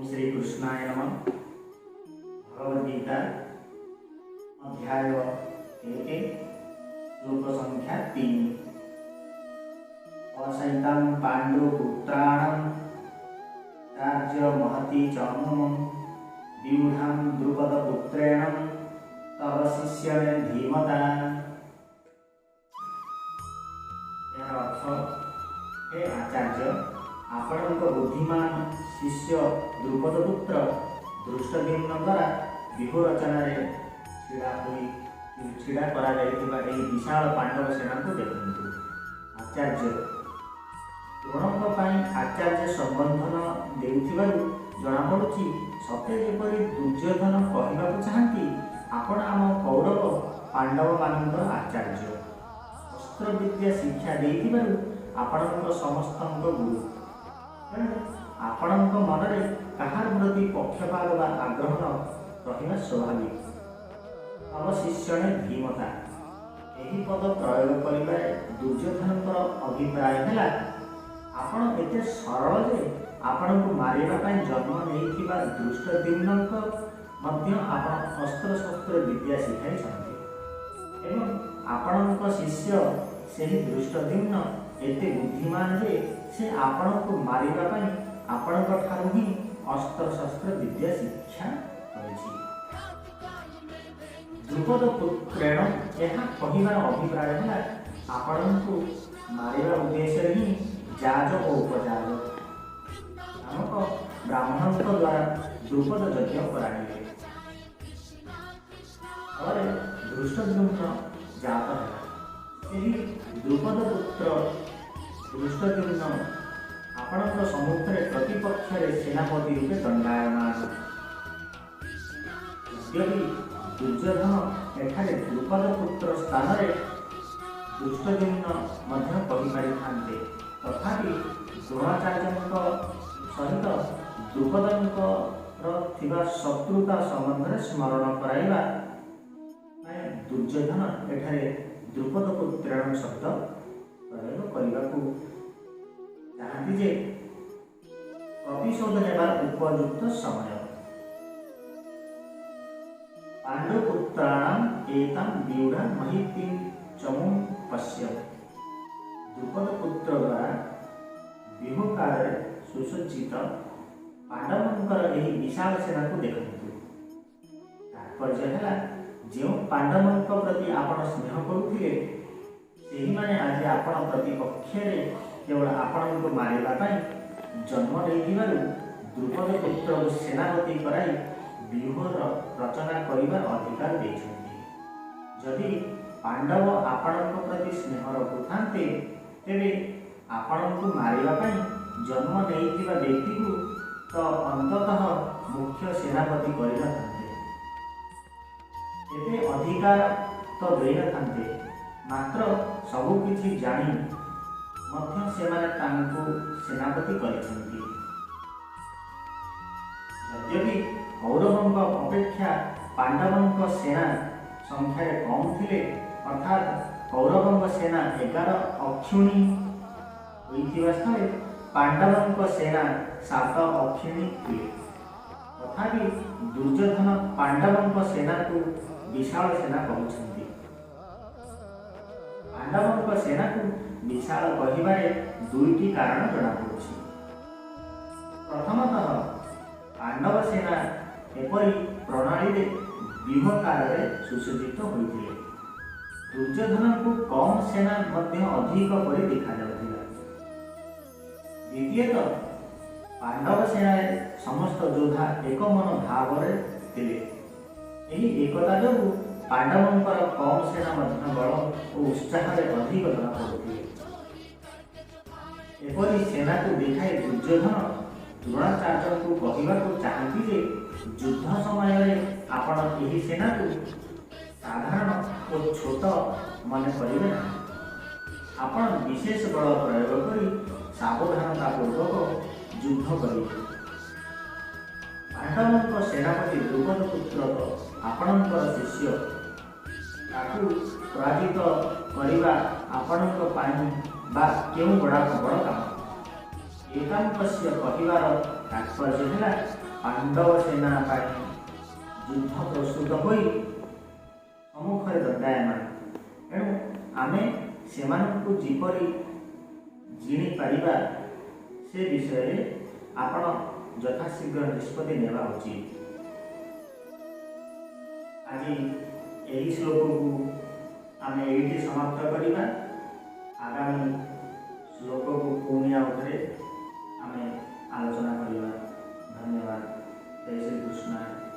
ଶ୍ରୀ କୃଷ୍ଣାୟ ନମଃ। ଭଗବଦ୍ଗୀତା ଅଧ୍ୟାୟ 1, ଶ୍ଲୋକ ସଂଖ୍ୟା 3। ଅସୈତାಂ ପାଣ୍ଡୁପୁତ୍ରାଣଂ କାର୍ଯ୍ୟ ମହତି ଚମୁଂ ବ୍ୟୁଢ଼ାଂ ଦ୍ରୁପଦପୁତ୍ରେଣ ତବ ଶିଷ୍ୟଣେ ଧୀମତା। ଏହାର ଅର୍ଥ, ହେ ଆଚାର୍ଯ୍ୟ, ଆପଣଙ୍କ ବୁଦ୍ଧିମାନ ଶିଷ୍ୟ ଦ୍ରୁପଦପୁତ୍ର ଧୃଷ୍ଟଦ୍ୟୁମ୍ନ ଦ୍ୱାରା ବ୍ୟୂହ ରଚନାରେ ଛିଡ଼ା ହୋଇ ଛିଡ଼ା କରାଯାଇଥିବା ଏହି ବିଶାଳ ପାଣ୍ଡବ ସେନାକୁ ଦେଖନ୍ତୁ। ଆଚାର୍ଯ୍ୟ ଦ୍ରୋଣଙ୍କ ପାଇଁ ଆଚାର୍ଯ୍ୟ ସମ୍ବର୍ଦ୍ଧନ ଦେଉଥିବାରୁ ଜଣାପଡ଼ୁଛି, ସତେ ଯେପରି ଦୁର୍ଯ୍ୟୋଧନ କହିବାକୁ ଚାହାନ୍ତି, ଆପଣ ଆମ କୌରବ ପାଣ୍ଡବମାନଙ୍କର ଆଚାର୍ଯ୍ୟ, ଅସ୍ତ୍ରବିଦ୍ୟା ଶିକ୍ଷା ଦେଇଥିବାରୁ ଆପଣଙ୍କ ସମସ୍ତଙ୍କ ଗୁରୁ। ତେଣୁ ଆପଣଙ୍କ ମନରେ କାହାର ପ୍ରତି ପକ୍ଷପାତ ବା ଆଗ୍ରହ ରହିବା ସ୍ୱାଭାବିକ। ତବ ଶିଷ୍ୟଣେ ଧୀମତା, ଏହି ପଦ ପ୍ରୟୋଗ କରିବାରେ ଦୁର୍ଯ୍ୟୋଧନଙ୍କର ଅଭିପ୍ରାୟ ହେଲା, ଆପଣ ଏତେ ସରଳ ଯେ ଆପଣଙ୍କୁ ମାରିବା ପାଇଁ ଜନ୍ମ ନେଇଥିବା ଧୃଷ୍ଟଦ୍ୟୁମ୍ନଙ୍କ ମଧ୍ୟ ଆପଣ ଅସ୍ତ୍ରଶସ୍ତ୍ର ବିଦ୍ୟା ଶିଖାଇଛନ୍ତି ଏବଂ ଆପଣଙ୍କ ଶିଷ୍ୟ ସେହି ଧୃଷ୍ଟଦ୍ୟୁମ୍ନ ଏତେ ବୁଦ୍ଧିମାନ ଯେ ସେ ଆପଣଙ୍କୁ ମାରିବା ପାଇଁ ଆପଣଙ୍କ ଠାରୁ ହିଁ ଅସ୍ତ୍ରଶସ୍ତ୍ର ବିଦ୍ୟା ଶିକ୍ଷା କରିଛି। ଦ୍ରୁପଦ ପୁତ୍ରେଣ, ଏହା କହିବାର ଅଭିପ୍ରାୟ ହେଲା, ଆପଣଙ୍କୁ ମାରିବା ଉଦ୍ଦେଶ୍ୟରେ ହିଁ ଯାଜ ଓ ଉପଯାଜ ନାମକ ବ୍ରାହ୍ମଣଙ୍କ ଦ୍ୱାରା ଦ୍ରୁପଦ ଯଜ୍ଞ କରାଇଲେ, ଫଳରେ ଧୃଷ୍ଟଦ୍ୟୁମ୍ନ ଜାତ ହେଲା। ସେହି ଦ୍ରୁପଦ ପୁତ୍ର ଧୃଷ୍ଟଦ୍ୟୁମ୍ନ ଆପଣଙ୍କ ସମ୍ମୁଖରେ ପ୍ରତିପକ୍ଷରେ ସେନାପତି ରୂପେ ଦଣ୍ଡାୟମାନ। ଯଦ୍ୟପି ଦୁର୍ଯ୍ୟୋଧନ ଏଠାରେ ଦ୍ରୁପଦ ପୁତ୍ର ସ୍ଥାନରେ ଧୃଷ୍ଟଦ୍ୟୁମ୍ନ ମଧ୍ୟ କହିପାରିଥାନ୍ତେ, ତଥାପି ଦ୍ରୋଣାଚାର୍ଯ୍ୟଙ୍କ ସହିତ ଦ୍ରୁପଦଙ୍କର ଥିବା ଶତ୍ରୁତା ସମ୍ବନ୍ଧରେ ସ୍ମରଣ କରାଇବା ପାଇଁ ଦୁର୍ଯ୍ୟୋଧନ ଏଠାରେ ଦ୍ରୁପଦ ପୁତ୍ରେଣ ଶବ୍ଦ ପ୍ରୟୋଗ କରିବାକୁ ଚାହାନ୍ତି ଯେ ପ୍ରତିଶୋଧ ନେବାର ଉପଯୁକ୍ତ ସମୟ। ପାଣ୍ଡୁପୁତ୍ରାଣାಂ ଏତାಂ ବ୍ୟୁଢ଼ା ମହିତିಂ ଚମୁଂ ପଶ୍ୟ, ଦ୍ରୁପଦ ପୁତ୍ର ଦ୍ୱାରା ବ୍ୟୁହକାରରେ ସୁସଜ୍ଜିତ ପାଣ୍ଡବଙ୍କର ଏହି ବିଶାଳ ସେନାକୁ ଦେଖନ୍ତୁ। ତାତ୍ପର୍ଯ୍ୟ ହେଲା, ଯେଉଁ ପାଣ୍ଡବଙ୍କ ପ୍ରତି ଆପଣ ସ୍ନେହ କରୁଥିଲେ, ସେହିମାନେ ଆଜି ଆପଣ ପ୍ରତିପକ୍ଷରେ କେବଳ ଆପଣଙ୍କୁ ମାରିବା ପାଇଁ ଜନ୍ମ ନେଇଥିବାରୁ ଦ୍ରୁପଦ ପୁତ୍ରକୁ ସେନାପତି କରାଇ ବ୍ୟୁହର ରଚନା କରିବାର ଅଧିକାର ଦେଇଛନ୍ତି। ଯଦି ପାଣ୍ଡବ ଆପଣଙ୍କ ପ୍ରତି ସ୍ନେହ ରଖୁଥାନ୍ତେ, ତେବେ ଆପଣଙ୍କୁ ମାରିବା ପାଇଁ ଜନ୍ମ ନେଇଥିବା ବ୍ୟକ୍ତିକୁ ତ ଅନ୍ତତଃ ମୁଖ୍ୟ ସେନାପତି କରିନଥାନ୍ତେ, ଏତେ ଅଧିକାର ତ ଦେଇନଥାନ୍ତେ। ମାତ୍ର ସବୁକିଛି ଜାଣି ମଧ୍ୟ ସେମାନେ ତାଙ୍କୁ ସେନାପତି କରିଛନ୍ତି। ଯଦ୍ୟପି କୌରବଙ୍କ ଅପେକ୍ଷା ପାଣ୍ଡବଙ୍କ ସେନା ସଂଖ୍ୟାରେ କମ୍ ଥିଲେ, ଅର୍ଥାତ୍ କୌରବଙ୍କ ସେନା 11 ଅକ୍ଷୁଣୀ ହୋଇଥିବା ସ୍ଥଳେ ପାଣ୍ଡବଙ୍କ ସେନା 7 ଅକ୍ଷିଣୀ ଥିଲେ, ତଥାପି ଦୁର୍ଯ୍ୟୋଧନ ପାଣ୍ଡବଙ୍କ ସେନାକୁ ବିଶାଳ ସେନା କହୁଛନ୍ତି। ପାଣ୍ଡବଙ୍କ ସେନାକୁ ବିଶାଳ କହିବାରେ ଦୁଇଟି କାରଣ ଜଣାପଡ଼ୁଛି। ପ୍ରଥମତଃ, ପାଣ୍ଡବ ସେନା ଏପରି ପ୍ରଣାଳୀରେ ବ୍ୟୁହକାରରେ ସୁସଜ୍ଜିତ ହୋଇଥିଲେ, ଦୁର୍ଯ୍ୟୋଧନଙ୍କୁ କମ୍ ସେନା ମଧ୍ୟ ଅଧିକ ପରି ଦେଖାଯାଉଥିଲା। ଦ୍ୱିତୀୟତଃ, ପାଣ୍ଡବ ସେନାରେ ସମସ୍ତ ଯୋଦ୍ଧା ଏକ ମନ ଭାବରେ ଥିଲେ। ଏହି ଏକତା ଯୋଗୁଁ ପାଣ୍ଡବଙ୍କର କମ୍ ସେନା ମଧ୍ୟ ବଳ ଓ ଉତ୍ସାହରେ ଅଧିକ ଜଣାପଡ଼ୁଥିଲେ। ଏପରି ସେନାକୁ ଦେଖାଇ ଦୁର୍ଯ୍ୟୋଧନ ଦ୍ରୋଣାଚାର୍ଯ୍ୟଙ୍କୁ କହିବାକୁ ଚାହାନ୍ତି ଯେ ଯୁଦ୍ଧ ସମୟରେ ଆପଣ ଏହି ସେନାକୁ ସାଧାରଣ ଓ ଛୋଟ ମନେ କରିବେ ନାହିଁ। ଆପଣ ବିଶେଷ ବଳ ପ୍ରୟୋଗ କରି ସାବଧାନତା ପୂର୍ବକ ଯୁଦ୍ଧ କରିବେ। ପାଣ୍ଡବଙ୍କ ସେନାପତି ଦ୍ରୁପଦ ପୁତ୍ର ତ ଆପଣଙ୍କର ଶିଷ୍ୟ, ତାକୁ ପରାଜିତ କରିବା ଆପଣଙ୍କ ପାଇଁ ବା କେଉଁ ବଡ଼ କାମ? ଏତାଙ୍କସ୍ୟ କହିବାର ତାତ୍ପର୍ଯ୍ୟ ହେଲା, ପାଣ୍ଡବ ସେନା ପାଇଁ ଯୁଦ୍ଧ ପ୍ରସ୍ତୁତ ହୋଇ ସମ୍ମୁଖରେ ଦଣ୍ଡାୟମାନ। ଏଣୁ ଆମେ ସେମାନଙ୍କୁ ଯେପରି ଜିଣି ପାରିବା ସେ ବିଷୟରେ ଆପଣ ଯଥାଶୀଘ୍ର ନିଷ୍ପତ୍ତି ନେବା ଉଚିତ। ଆଜି ଏହି ଶ୍ଲୋକକୁ ଆମେ ଏଇଠି ସମାପ୍ତ କରିବା। ଆଗାମୀ ଶ୍ଲୋକକୁ ପୁଣି ଆଉ ଥରେ ଆମେ ଆଲୋଚନା କରିବା। ଧନ୍ୟବାଦ। ଜୟ ଶ୍ରୀକୃଷ୍ଣ।